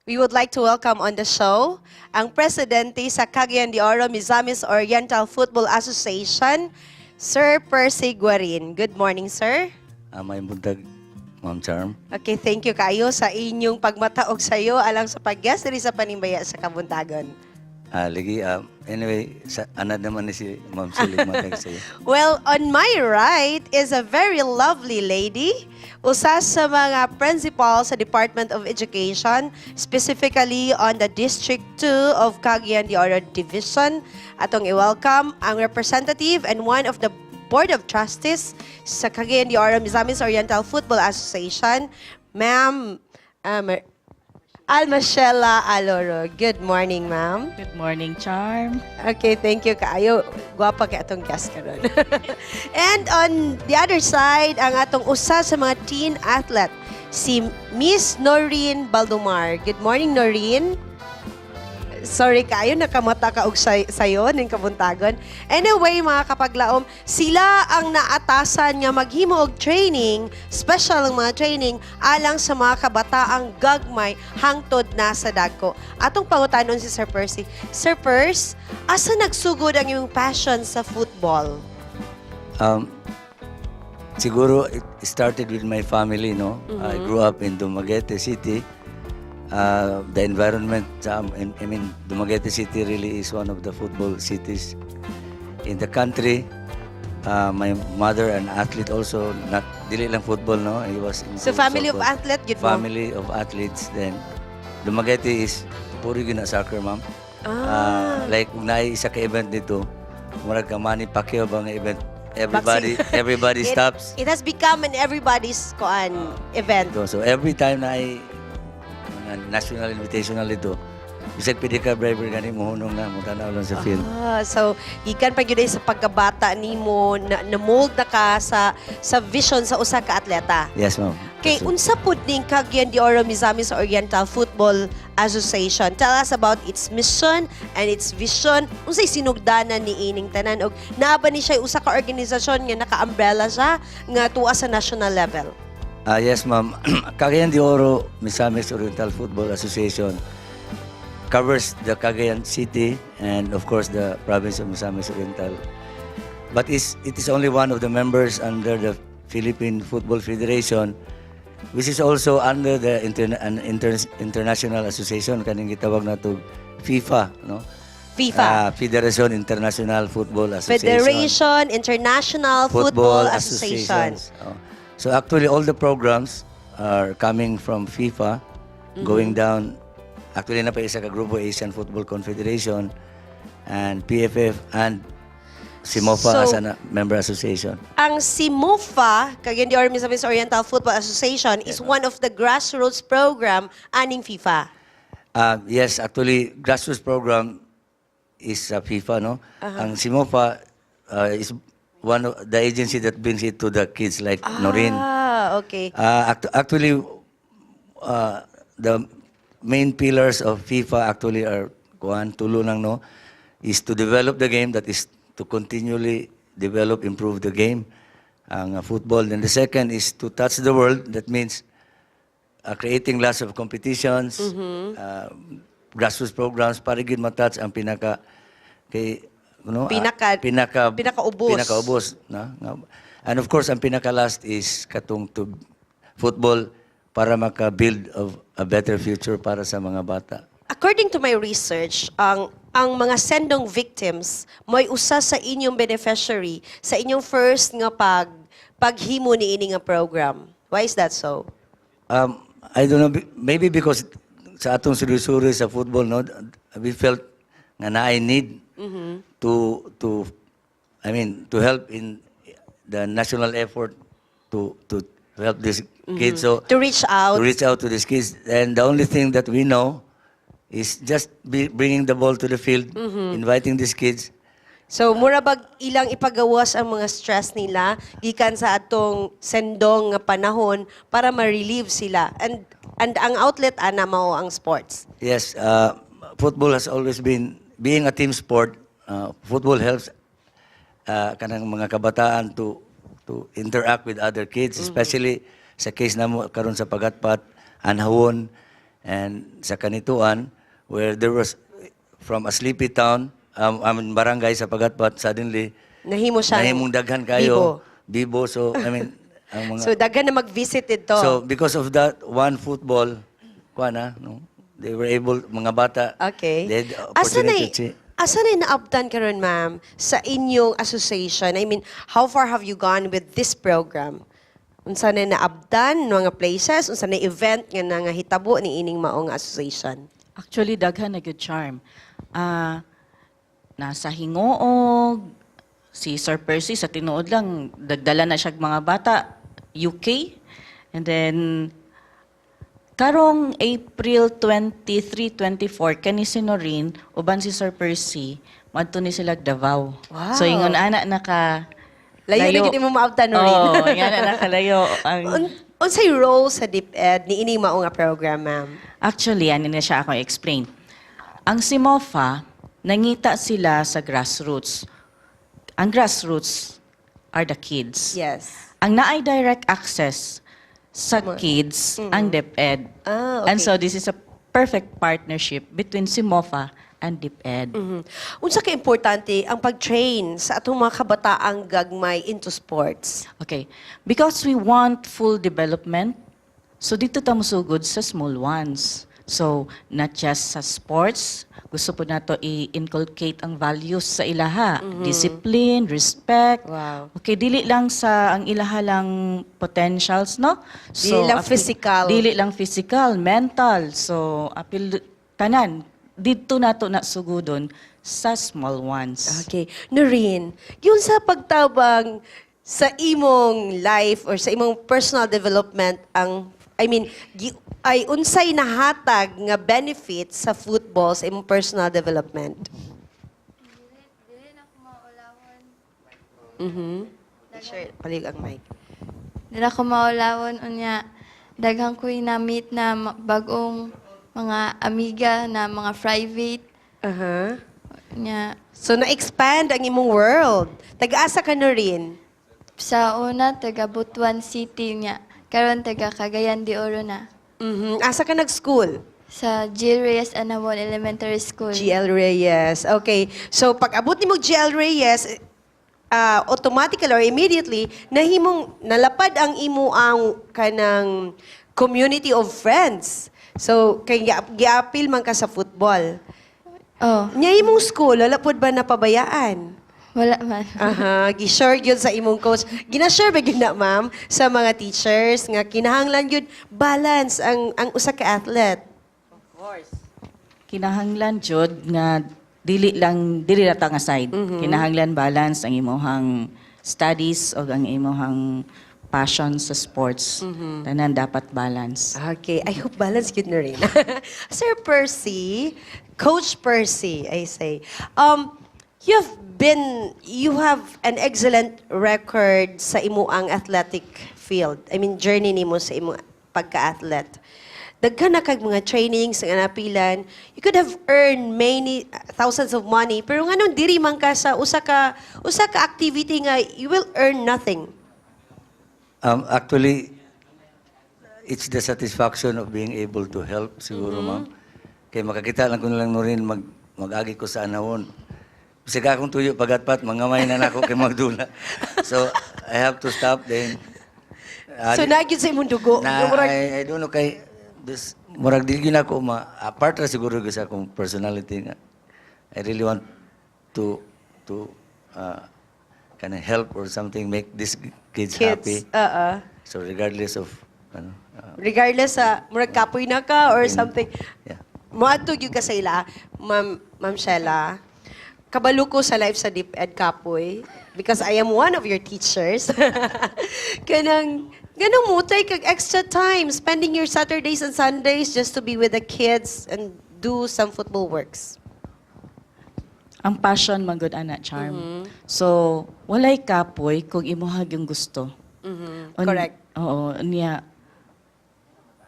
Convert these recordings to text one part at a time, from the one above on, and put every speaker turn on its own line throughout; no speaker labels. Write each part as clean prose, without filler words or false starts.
We would like to welcome on the show ang presidente sa Cagayan de Oro Misamis Oriental Football Association, Sir Percy Guarin. Good morning, sir.
Maayong buntag, Ma'am Charm.
Okay, thank you kaayo sa inyong pagmata og sayo alang sa pag-guest diri sa Panimbaya sa Kabuntagon.
Lagi, anyway, sa, anad naman ni si Ma'am Silig matag sa iyo.
Well, on my right is a very lovely lady, usa sa mga principal sa Department of Education, specifically on the District 2 of Cagayan de Oro Division. Atong i-welcome ang representative and one of the Board of Trustees sa Cagayan de Oro Misamis Oriental Football Association, Ma'am Almashela Aloro. Good morning, ma'am.
Good morning, Charm.
Okay, thank you kaayo. Gwapa kay atong guest karon. And on the other side, ang atong usa sa mga teen athlete, si Miss Noreen Baldomar. Good morning, Noreen. Sorry kaayo, nakamata ka og sayo ning kabuntagon. Anyway, mga kapaglaom, sila ang naatasan nga maghimo og training, special ang mga training alang sa mga kabataang gagmay hangtod na sa dagko. Atong pangutanon si Sir Percy. Sir Percy, asa nagsugod ang imong passion sa football?
Siguro it started with my family, no? I grew up in Dumaguete City. The environment, I mean, Dumaguete City really is one of the football cities in the country. My mother, an athlete also, not dili lang football, no? He was into
So family of
soccer.
Athlete gyud mo?
Family of athletes. Then, Dumaguete is puro gyud na soccer, ma'am. Like kung naay isa ka event dito, murag ka Manny Pacquiao ba nga event, everybody everybody stops.
It has become an everybody's koan event.
So every time naay mga national invitational dito, bisag pedicab driver gani mohunong na mutanaw lang sa field.
Ah, so gikan pa gyud ay sa pagkabata nimo na mold na ka sa vision sa usa ka atleta.
Yes, ma'am.
Kay
That's it.
unsa pud ning Cagayan de Oro Misamis Oriental Football Association? Tell us about its mission and its vision. Unsay sinugdanan ni ining tanan og naa ba ni siya usa ka organisasyon nga naka-umbrella siya nga tuwa sa national level?
Ah, yes, ma'am. Cagayan de Oro Misamis Oriental Football Association covers the Cagayan City and of course the province of Misamis Oriental. But it is only one of the members under the Philippine Football Federation, which is also under the an international association kaning gitawag nato FIFA, no?
FIFA.
Ah, Federation International Football Association.
Federation International Football Association.
Associations. Oh. So actually, all the programs are coming from FIFA, going down. Actually, naa pa isa ka grupo, Asian Football Confederation, and PFF, and SIMOFA as a member association.
Ang SIMOFA, Cagayan de Oro Misamis Oriental Football Association, is one of the grassroots program aning FIFA.
Yes, actually, grassroots program is FIFA, no? Ang SIMOFA is one of the agency that brings it to the kids like Noreen.
Ah, okay.
Actually, the main pillars of FIFA actually are kuan tulo lang, no, is to develop the game, that is to continually develop, improve the game, ang football. Then the second is to touch the world, that means creating lots of competitions, grassroots programs para gyud ma-touch ang pinaka kay no, pinaka
pinakaubos.
Pinakaubos na. And of course, ang pinaka last is katong to football para maka-build of a better future para sa mga bata.
According to my research, ang mga sendong victims mo'y usa sa inyong beneficiary sa inyong first nga paghimo ni ini nga program. Why is that so?
I don't know, maybe because sa atong suri-suri sa football, no, we felt nga naay need to I mean, to help in the national effort to help these kids. So
To reach out.
To reach out to these kids. And the only thing that we know is just be bringing the ball to the field, inviting these kids.
So mura bag ilang ipagawas ang mga stress nila gikan sa atong sendong nga panahon para ma-relieve sila. And ang outlet ana mao ang sports.
Yes, football has always been, being a team sport, football helps kanang mga kabataan to interact with other kids, especially sa case namo karon sa Pagatpat, Anhawon, And sa Canitoan, where there was from a sleepy town, I mean, barangay sa Pagatpat, suddenly
Nahimo siya
nahimong daghan kayo, bibo. So, I mean, ang mga
So daghan na mag-visit dito.
So because of that one football, kuan na, no? They were able, mga bata, they had the
Asa na
opportunity to
asa na naabtan karon, ma'am, sa inyong association? I mean, how far have you gone with this program? Unsa na naabtan mga places, unsa na event nga nangahitabo ni ining maong association?
Actually, daghan na gyud, Charm. Nasa Gingoog, si Sir Percy sa tinuod lang, dagdala na siya mga bata, UK. And then, karong April 23, 24, kani si Noreen, uban si Sir Percy, madto ni sila Davao.
Wow.
So, ingon ana naka
Layo na gyud imo maabtan, Noreen.
Oo, ingon ana nakalayo. Ang,
Unsay role sa DepEd ni ining mao nga program, ma'am?
Actually, ano na siya ako explain. Ang SIMOFA, nangita sila sa grassroots. Ang grassroots are the kids. Ang naay direct access sa kids, ang DepEd. And so this is a perfect partnership between SIMOFA and DepEd.
Unsa ka importante ang pag-train sa atong mga kabataang gagmay into sports?
Okay. Because we want full development, so dito ta mosugod sa small ones. So, not just sa sports, gusto po nato i-inculcate ang values sa ilaha. Discipline, respect. Okay, dili lang sa ang ilaha lang potentials, no?
Dili lang physical.
Dili lang physical, mental. So, apil tanan didto nato na sugudon sa small ones.
Okay. Noreen, yun sa pagtabang sa imong life or sa imong personal development ang, I mean, ay unsay nahatag nga benefit sa football sa imong personal development?
Dili na ko maulawon.
Sure, palig ang mic.
Dili na ko maulawon, unya daghan ko'y na-meet na bag-ong mga amiga na mga private. Unya
So na-expand ang imong world. Taga-asa ka, Noreen?
Sa una taga Butuan City, unya karon taga Cagayan de Oro na.
Asa ka nag-school?
Sa G. Reyes Anawon Elementary School.
GL Reyes. Okay. So pag abot nimo GL Reyes, automatically or immediately nahimong nalapad ang imo ang kanang community of friends. So kay giapil man ka sa football.
Oh,
Nya imong school, wala pod ba napabayaan?
Wala man.
Aha, gi-share gyud sa imong coach. Gina-share ba gyud na, ma'am, sa mga teachers nga kinahanglan gyud balance ang usa ka athlete?
Kinahanglan jud nga dili lang dili ra ta nga side. Kinahanglan balance ang imong studies o ang imong passion sa sports. Tanan dapat balance.
Okay, I hope balance gyud na rin. Sir Percy, Coach Percy, I say. You have an excellent record sa imuang athletic field. I mean, journey nimo sa imong pagka-athlete. Daghan na kag mga trainings nga napilan. You could have earned many thousands of money, pero nganong diri man ka sa usa ka activity nga you will earn nothing?
Actually, it's the satisfaction of being able to help siguro, ma'am. Kay makakita lang ko na lang Noreen, mag-agi ko sa Anawon. Bisag akong tuyo pagatpat, mangamay na nako kay magdula. So, I have to stop then.
So naa gyud sa imong dugo.
Na, I don't know kay this, murag di gyud ako ma apart ra siguro gyud sa akong personality nga I really want to kind of help or something, make these kids happy.
Kids. Oo.
So regardless of ano
Regardless sa murag kapoy na ka or something.
Yeah.
Moadto gyud ka sa ila, Ma'am Shella. Kabalo ko sa life sa DepEd kapoy because I am one of your teachers. Kanang ganang mo take kag extra time spending your Saturdays and Sundays just to be with the kids and do some football works.
Ang passion man gud ana, Charm. So, walay kapoy kung imuha yung gusto.
Correct.
Oo, niya.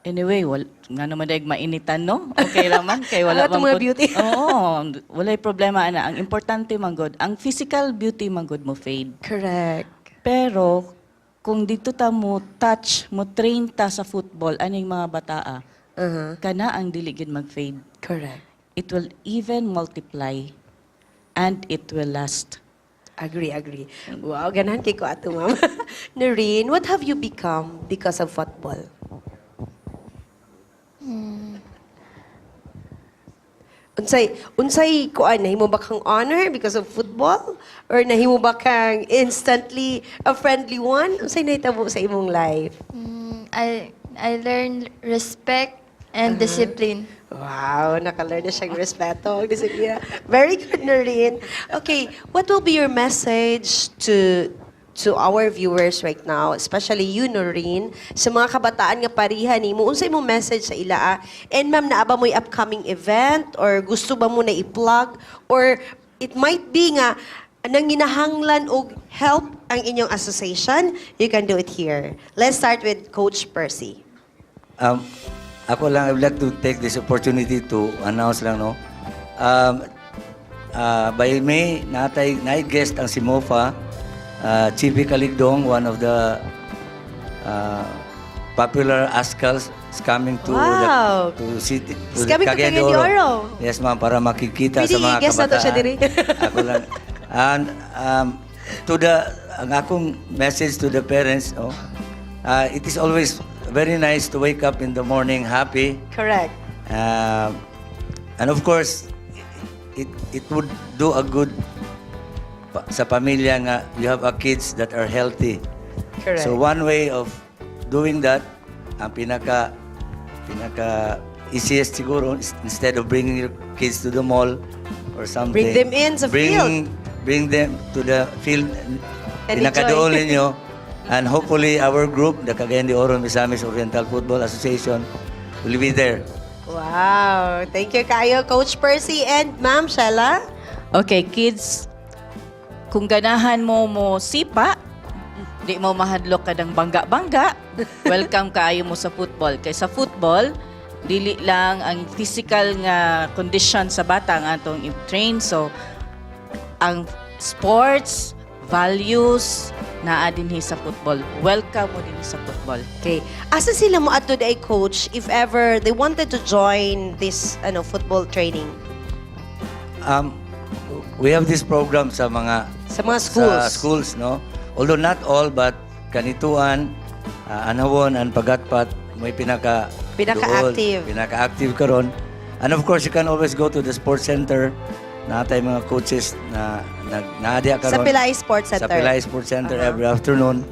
Anyway, nga naman daig mainitan, no? Okay ra man kay wala
Ang atong
man
mga beauty.
Oo, walay problema ana. Ang importante man gud, ang physical beauty man gud mo fade.
Correct.
Pero kung dito ta mo touch, mo train ta sa football aning mga bataa, Kana ang dili gid mag-fade.
Correct.
It will even multiply and it will last.
Agree, agree. Wow, ganahan kay ko ato, ma'am. Noreen, what have you become because of football? Unsay kuan, nahimo ba kang honor because of football or nahimo ba kang instantly a friendly one? Unsay nahitabo sa imong life?
I learned respect and discipline.
Wow, naka-learn na siyang respeto, disiplina. Very good, Noreen. Okay, what will be your message to our viewers right now, especially you, Noreen, sa mga kabataan nga pariha nimo, unsay imong message sa ila, ah? And ma'am, naa ba mo'y upcoming event or gusto ba mo na i-plug or it might be nga nanginahanglan og help ang inyong association, you can do it here. Let's start with Coach Percy.
Ako lang, I would like to take this opportunity to announce lang, no? By May, natay, guest ang si MOFA, Chippy Caligdong, one of the popular Azkals, is coming to the to city to
Is
the
coming to
Cagayan de
Cagayan de Oro.
Yes, ma'am, para makikita
Pwede
sa mga
i-guest na to
kabataan.
siya diri.
Ako lang. And to the ang akong message to the parents, oh, it is always very nice to wake up in the morning happy.
Correct.
And of course, it would do a good sa pamilya nga you have a kids that are healthy.
Correct.
So one way of doing that, ang pinaka easiest siguro is instead of bringing your kids to the mall or something.
Bring them in sa
bring,
field.
Bring them to the field.
And
Pinakadool
enjoy.
ninyo. And hopefully our group, the Cagayan de Oro Misamis Oriental Football Association, will be there.
Wow. Thank you kayo, Coach Percy and Ma'am Shella.
Okay, kids, kung ganahan mo mo sipa, di mo mahadlok ka ng bangga-bangga, welcome kaayo mo sa football. Kay sa football, dili lang ang physical nga condition sa bata ang atong i-train. So, ang sports, values, naa dinhi sa football. Welcome mo dinhi sa football.
Okay. Asa sila mo adto day, Coach, if ever they wanted to join this ano football training?
We have this program sa mga
Sa mga schools.
Sa schools, no? Although not all, but Canitoan, Anhawan, and Pagatpat, may pinaka
Pinaka-active.
dool, pinaka-active karon. And of course, you can always go to the sports center. Naa tay mga coaches na nag naadya karon.
Sa Pilay Sports Center.
Sa Pilay Sports Center every afternoon.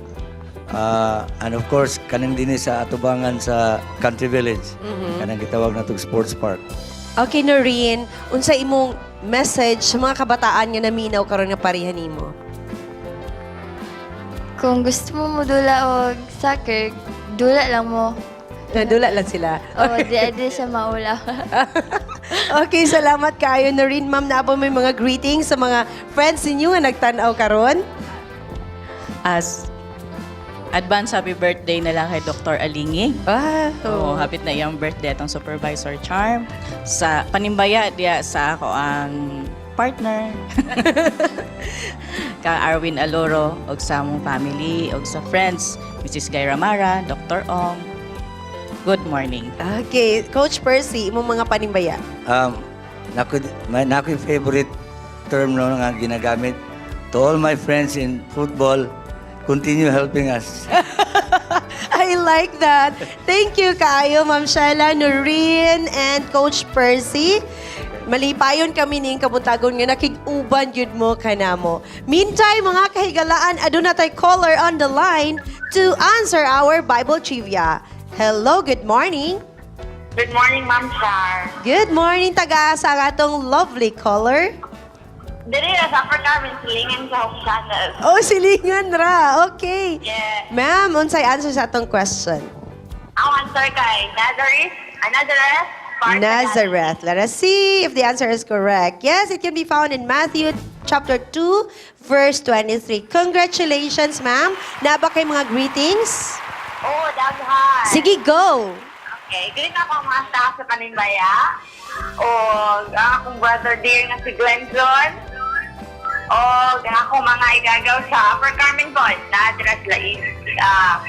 And of course, kanang dinhi sa atubangan sa Country Village. Kanang gitawag natong sports park.
Okay, Noreen, unsa imong message sa mga kabataan nga naminaw karon nga pareha nimo?
Kung gusto mo mudula og soccer, dula lang mo.
Nadula lang sila.
O, di siya maulaw.
Okay, salamat kaayo, Noreen. Ma'am, naa ba moy mga greetings sa mga friends ninyo nga nagtan-aw karon?
As advance happy birthday na lang kay Dr. Alingi.
Ah.
Oh, hapit na iyang birthday atong supervisor Charm. Sa panimbaya diya sa ako ang partner. Ka Arwin Aloro og sa among family og sa friends, Mrs. Guy Ramara, Dr. Ong. Good morning.
Okay, Coach Percy, imong mga panimbaya.
Nako favorite term, no, nga ginagamit. To all my friends in football, continue helping us.
I like that. Thank you kaayo, Ma'am Shella, Noreen, and Coach Percy. Malipayon kami ning kabuntagon nga nakig-uban yun mo kanamo. Meantime, mga kahigalaan, aduna tay caller on the line to answer our Bible trivia. Hello, good morning.
Good morning, Ma'am Char.
Good morning, taga-asa ang atong lovely caller.
Diri ra sa Upper Carmen, silingan sa Hope Channel.
Oh, silingan ra. Okay.
Yeah.
Ma'am, unsay answer sa atong question?
Ang answer kay Nazareth, ah, Nazareth, part sa
Nazareth. Let us see if the answer is correct. Yes, it can be found in Matthew chapter 2, verse 23. Congratulations, ma'am. Naa ba kay mga greetings?
Oh, daghan.
Sige, go!
Okay, greet ako ang mga staff sa Panimbaya. O ang akong brother dear nga si Glenn John. O ang akong mga igagaw sa Upper Carmen Pod, Nazareth, Lais, ah,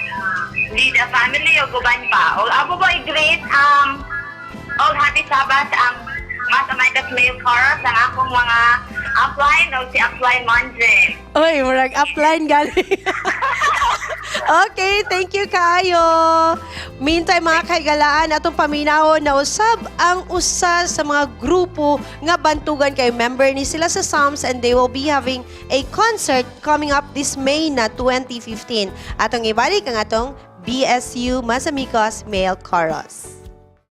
lead a family o guban pa. O amo ba i-greet all happy Sabbath ang Mathematics Male Chorus, ang akong mga upline o si upline Mondre.
Oy, murag upline gali. Okay, thank you kayo. Meantime, mga kahigalaan, atong paminawon na usab ang usa sa mga grupo nga bantugan kay member ni sila sa SAMS and they will be having a concert coming up this May na 2015. Atong ibalik ang atong BSU Masamikos Male Chorus.